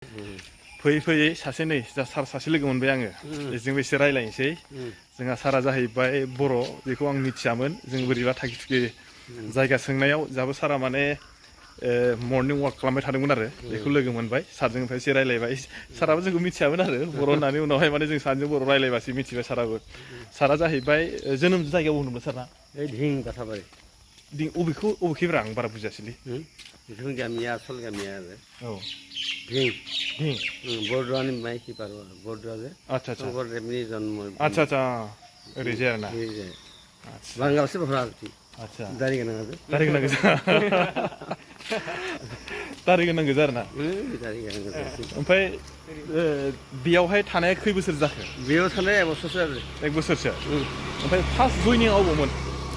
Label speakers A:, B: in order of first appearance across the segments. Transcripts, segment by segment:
A: फैयै फैयै सासे नै सार सासे लोगो मोनबाय आङो बेजोंबो एसे रायलायनोसै जोंहा सारा जाहैबाय बर' बेखौ आं मिथियामोन जों बोरैबा थाखि थुखि जायगा सोंनायाव जाहाबो सारा माने मर्निं वाक खालामबाय थादोंमोन आरो बेखौ लोगो मोनबाय सारजों ओमफ्राय एसे रायलायबाय साराबो जोंखौ मिथियामोन आरो बर' होननानै उनावहाय माने जों सानैजों बर' रायलायबासो मिथिबाय साराबो सारा जाहैबाय जोनोम जायगायाव होनदोंमोन सारना
B: धिं गाथाबारि
A: अबेखैब्रा आं बारा बुजियासैलै
B: बेखौनो गामिया आसल गामिया आरो
A: औ
B: धिं
A: धिं
B: बरद'वानि माइखि पार बरद'वा जे
A: आदसा आदसा
B: शंकरदेबनि जन्म
A: आदसा आदसा ओरैजाय आरोना आदसा
B: बांगालसो भरा
A: आदसा
B: दारि गोनां आरो
A: दारि गोनां गोजा दारि गोनां गोजा आरोना
B: दारि गोनां गोजा
A: ओमफ्राय बेयावहाय थानाया खै बोसोर जाखो
B: बेयाव थानाय एक बोसोरसो आरो
A: एक बोसोरसो ओमफ्राय फार्स्ट जयनिं अबावमोन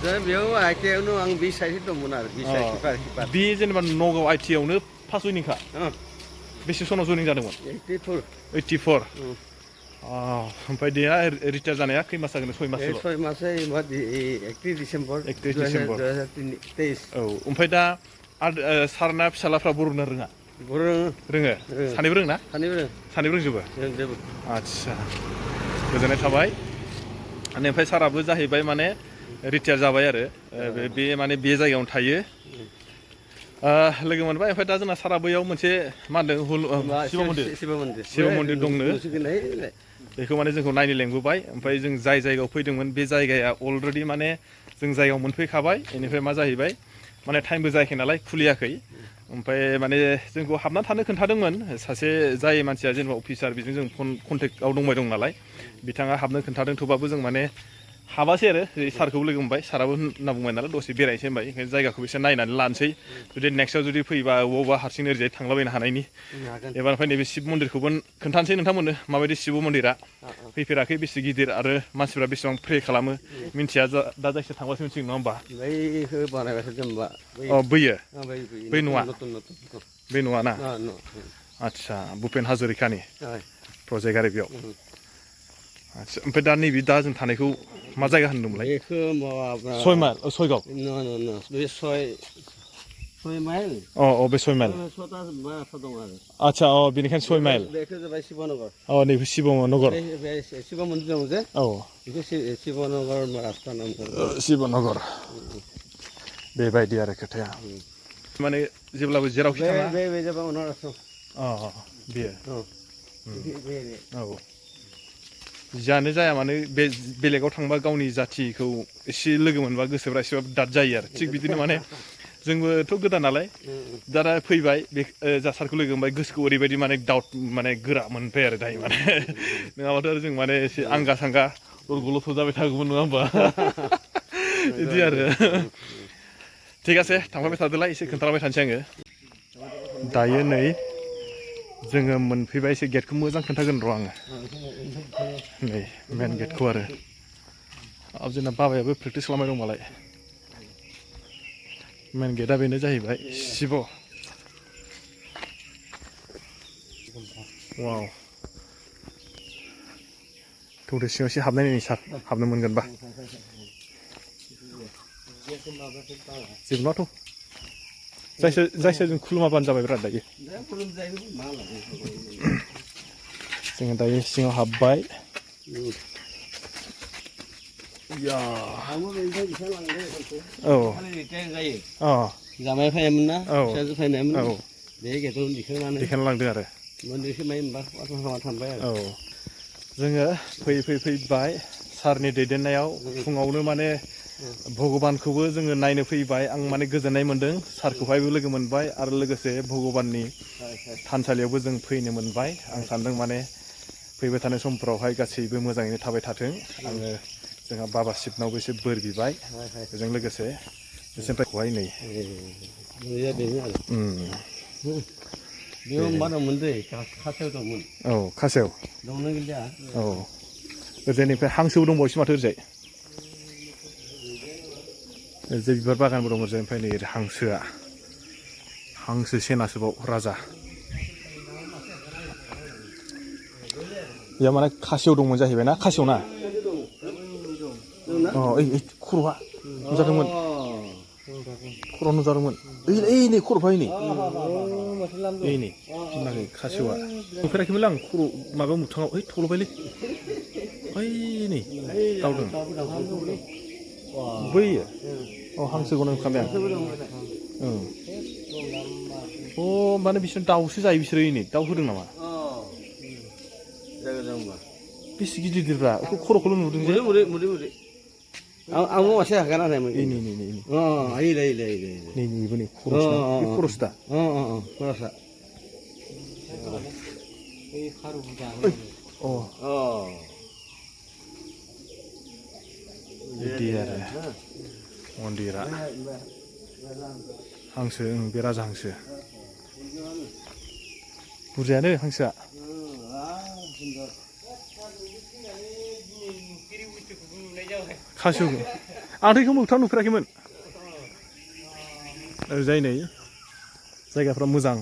B: दा बेयाव आइटिआइआवनो आं बि साइड दंमोन आरो बि साइड किपार
A: बे जेनेबा नगाव आइटिआइआवनो फार्स्ट जयनिंखा बेसे सनाव जयनिं जादोंमोन 84 ओमफ्राय दे रिटायार जानाया खै मास जागोन 6 मास
B: 6 मास 31 डिसेम्बर 2023
A: औ ओमफ्राय दा सारना फिसालाफ्रा बर' रोंना रोङा रोङो सानैबो रोङो ना सानैबो रोंजोबो आदसा गोजोननाय थाबाय ओमफ्राय साराबो जाहैबाय माने रिटायार जाबाय आरो बे माने बे जायगायावनो थायो लोगो मोनबाय ओमफ्राय दा जोंना सारा बैयाव मोनसे मा होनदों शिव मन्दिर दंनो बेखौ माने जोंखौ नायनो लेंबोबाय ओमफ्राय जों जाय जायगायाव फैदोंमोन बे जायगाया अलरेडि माने जों जायगायाव मोनफैखाबाय बेनिफ्राय मा जाहैबाय माने टाइमबो जायाखै नालाय खुलियाखै ओमफ्राय माने जोंखौ हाबना थानो खोन्थादोंमोन सासे जाय मानसिया जेनेबा अफिसार बेजों जों फन कन्टेक्टआव दंबाय दं नालाय बिथाङा हाबनो खोन्थादों थेवबाबो जों माने हाबासै आरो सारखौबो लोगो मोनबाय साराबो होनना बुंबाय नालाय दसे बेरायनोसै होनबाय ओंखायनो जायगाखौबो एसे नायनानै लानोसै जुदि नेक्स्टआव जुदि फैबा अबावबा हारसिं ओरैजाय थांलाबायनो हानायनि एबार ओमफ्राय नैबे शिब मन्दिरखौबो खोन्थानोसै नोंथांमोननो माबायदि शिब मन्दिरा फैफेराखै बेसे गिदिर आरो मानसिफ्रा बेसेबां प्रे खालामो मिन्थिया दा जायखिया थांबासो मिथिगोन नङा होमबा बैयो बै न'आ बे न'आ ना आदसा भुपेन हाजरिकानि प्रजेक्ट आरो बेयाव आदसा ओमफ्राय दा नैबे दा जों थानायखौ मा जायगा होनदोंमोनलाय
B: बेखौ माबा
A: 6 माइल 6 गाव
B: बे 6 माइल
A: बे 6 माइल आदसा बेनिखायनो 6 माइल
B: बेखौ जाबाय शिबनगर
A: नैबे शिबनगर
B: शिब मन्दिर दं जे बेखौ शिबनगर रास्ता नाम
A: शिबनगर बेबायदि आरो खोथाया माने जेब्लाबो जेरावखि थाङा
B: बे जाबाय अनारासम
A: बेयो औ जियानो जाया माने बे बेलेगाव थांबा गावनि जाथिखौ एसे लोगो मोनबा गोसोफ्रा एसेबाबो दाद जायो आरो थिग बिदिनो माने जोंबोथ' गोदान नालाय दा फैबाय बे जा सारखौ लोगो मोनबाय गोसोखौ ओरैबायदि माने दाउट माने गोरा मोनबाय आरो दायो माने नङाबाथ' आरो जों माने एसे आंगा सांगा गल'थ' जाबाय थागौमोन नङा होमबा बिदि आरो थिग আছে थांफाबाय थादोलाय एसे खोन्थालांबाय थानोसै आङो दायो नै जोङो मोनफैबाय एसे गेटखौ मोजां खोन्थागोन र' आङो नै मेन गेटखौ आरो जोंना बाबायाबो प्रेक्टिस खालामबाय दं मालाय मेन गेटआ बेनो जाहैबाय शिब वाव थौदो सिङाव एसे हाबनाय नायनि सार हाबनो मोनगोनबा जेबो नङाथ' जायखिया जों खुलुमाबानो जाबाय बिराद दायो जोङो दायो सिङाव हाबबाय
B: जामाय फैयामोन ना फिसाजो फैनायमोन बे गेटआव दिखांना
A: लांदों आरो
B: मन्दिरखौ माय थांबाय आरो
A: जोङो फैबाय सारनि दैदेननायाव फुङावनो माने भगबानखौबो जोङो नायनो फैबाय आं माने गोजोननाय मोन्दों सारखौहायबो लोगो मोनबाय आरो लोगोसे भगबाननि थानसालियावबो जों फैनो मोनबाय आं सानदों माने फैबाय थानाय समफोरावहाय गासैबो मोजाङैनो थाबाय थाथों आङो जोंहा बाबा शिबनावबो एसे बोर बिबाय बेजों लोगोसे बिसोरनिफ्राय नै
B: बेयाव मा दंमोन दै खासेव दंमोन
A: खासेव
B: दंना गैला
A: ओरैजायनिफ्राय हांसोबो दंबावोसो माथो ओरैजाय ओरैजाय बिबार बागानबो दं ओरैजाय ओमफ्राय नै हांसोआ हांसो सेनासोबाव राजा बेयाव माने खासेव दंमोन जाहैबाय ना खासेव ना खर'आ नुजादोंमोन खर' नुजादोंमोन नै खर'फा नै नागै खासेवा नुफेराखैमोन आं खर' माबायाव मोगथाङाव ओइ थल'बायलै ओइ नै दावदों बैयो अ हांसोखौनो नुखाबाय आं अ माने बिसोर दाउसो जायो बिसोरो नै दाउ होदों नामा बेसे गिदिर गिदिरब्रा खर'खौल' नुदों जे
B: आं मासे हागोन आरो
A: नै नै नै नै नैबो नै खर'सो दा
B: खर'सा
A: अ बिदि आरो मन्दिरा हांसो बे राजा हांसो बुरजायानो हांसोआ खासेव आंथ' बेखौ मोगथाङाव नुफेराखैमोन ओरैजाय नै जायगाफ्रा मोजां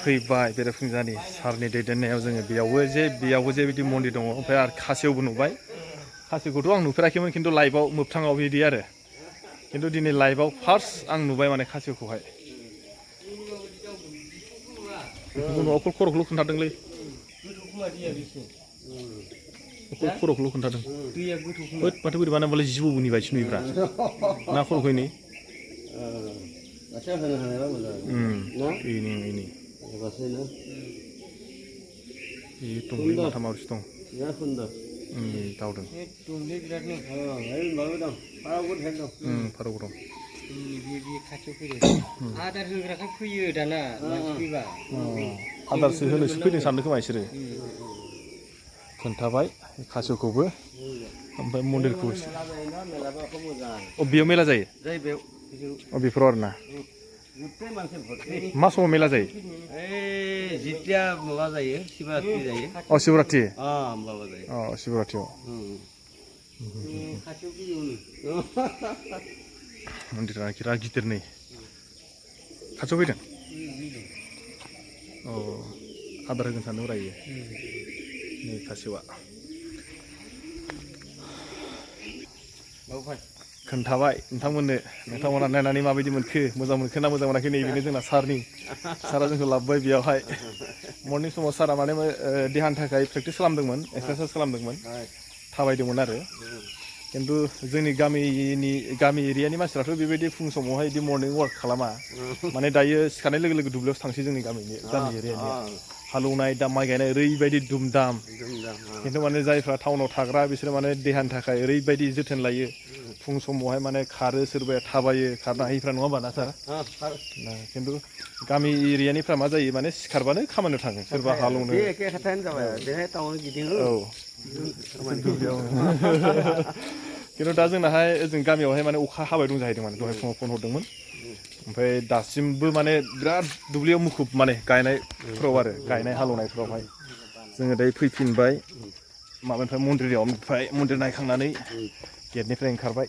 A: फैबाय बेरेफुंजानि सारनि दैदेननायाव जोङो बेयावबो जे बिदि मन्दिर दङ ओमफ्राय आरो खासेवबो नुबाय खासेवखौथ' आं नुफेराखैमोन खिन्थु लाइभआव मोगथाङाव बिदि आरो खिन्थु दिनै लाइभआव फार्स्ट आं नुबाय माने खासेवखौहाय न'आव खर'खौल' खोन्थादोंलै खर'खौल' खोन्थादों माथो बोरैबा नामबालाय जिबौनि बायदि नुयोब्रा ना खर'खौ नै दंलै माथाम माब्रैसो दं दावदों फारौबो दं
C: आदार होग्राखाय फैयो दाना फैबा
A: आदारसो होनोसो फैदों सानदों खोमा बिसोरो खोन्थाबाय खासेवखौबो ओमफ्राय मन्दिरखौबो बेयाव मेला जायो बेफोराव आरो ना मा समाव मेला जायो
B: जितिया माबा जायो शिवरात्रि जायो
A: अ शिवरात्रि
B: माबा जायो
A: अ शिवरात्रियाव मन्दिरा बिराद गिदिर नै खाथियाव फैदों अ आदार होगोन सानदों रायो नै खासेवा खोन्थाबाय नोंथांमोना नायनानै माबायदि मोनखो मोजां मोनखो ना मोजां मोनाखै नै बेनो जोंना सारा जोंखौ लाबोबाय बेयावहाय मर्निं समाव सारा माने देहानि थाखाय प्रेक्टिस खालामदोंमोन एक्सारसाइस खालामदोंमोन थाबायदोंमोन आरो खिन्थु जोंनि गामि एरियानि मानसिफ्राथ' बेबायदि फुं समावहाय बिदि मर्निं वाक खालामा माने दायो सिखारनाय लोगो लोगो दुब्लियावसो थांसै जोंनि गामि एरियानि हालौनाय दा माइ गायनाय ओरैबायदि दुमदाम खिन्थु माने जायफ्रा टाउनाव थाग्रा बिसोरो माने देहानि थाखाय ओरैबायदि जोथोन लायो फुं समावहाय माने खारो सोरबाया थाबायो खारनो हायिफ्रा नङा होमबा ना सार खिन्थु गामि एरियानिफ्रा मा जायो माने सिखारबानो खामानियाव थाङो सोरबा हालौनो खिन्थु दा जोंनाहाय ओजों गामियावहाय माने अखा हाबाय दं जाहैदों माने दहाय फुङाव फन हरदोंमोन ओमफ्राय दासिमबो माने बिराद दुब्लियाव मुखुब माने गायनायफ्राव आरो गायनाय हालौनायफ्रावहाय जोङो दायो फैफिनबाय माबानिफ्राय मन्दिर नायखांनानै गेटनिफ्राय ओंखारबाय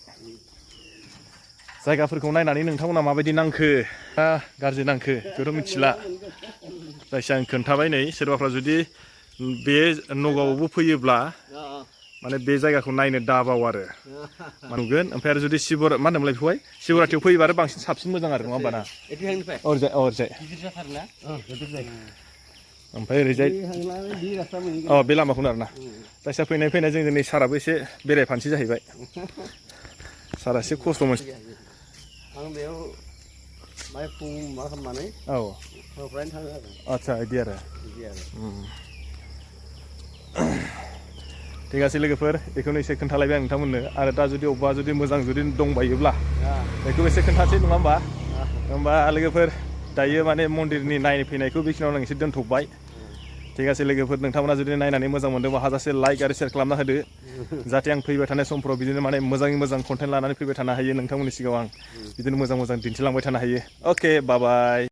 A: जायगाफोरखौ नायनानै नोंथांमोना माबायदि नांखो ना गाज्रि नांखो बेखौथ' मिथिला जायखिया आं खोन्थाबाय नै सोरबाफ्रा जुदि बे नगावआवबो फैयोब्ला माने बे जायगाखौ नायनो दाबाव आरो नुगोन ओमफ्राय आरो जुदि मा होनोमोनलाय बेखौहाय शिवरात्रियाव फैयोबा आरो बांसिन साबसिन मोजां आरो नङा होमबा ना ओरैजाय ओमफ्राय ओरैजाय बे लामाखौनो आरोना जायखिया फैनाय जों नै साराबो एसे बेरायफानसै जाहैबाय सारा एसे खस्थ' मोनसै
B: आं बेयाव माइ फुं मा खालामनानै थाङो आरो
A: आदसा बिदि आरो ঠিক আছে लोगोफोर बेखौनो एसे खोन्थालायबाय आं नोंथांमोननो आरो दा जुदि अबेबा जुदि मोजां जुदि दंबायोब्ला बेखौ एसे खोन्थासै नङा होमबा लोगोफोर दायो माने मन्दिरनि नायनो फैनायखौ बेखिनियावनो आं एसे दोनथ'बाय ঠিক আছে लोगोफोर नोंथांमोना जुदि नायनानै मोजां मोनदोंबा हाजासे लाइक आरो शेयार खालामना होदो जाहाथे आं फैबाय थानाय समफोराव बिदिनो माने मोजां कन्टेन्ट लानानै फैबाय थानो हायो नोंथांमोननि सिगाङाव आं बिदिनो मोजां दिन्थिलांबाय थानो हायो अके बाय बाय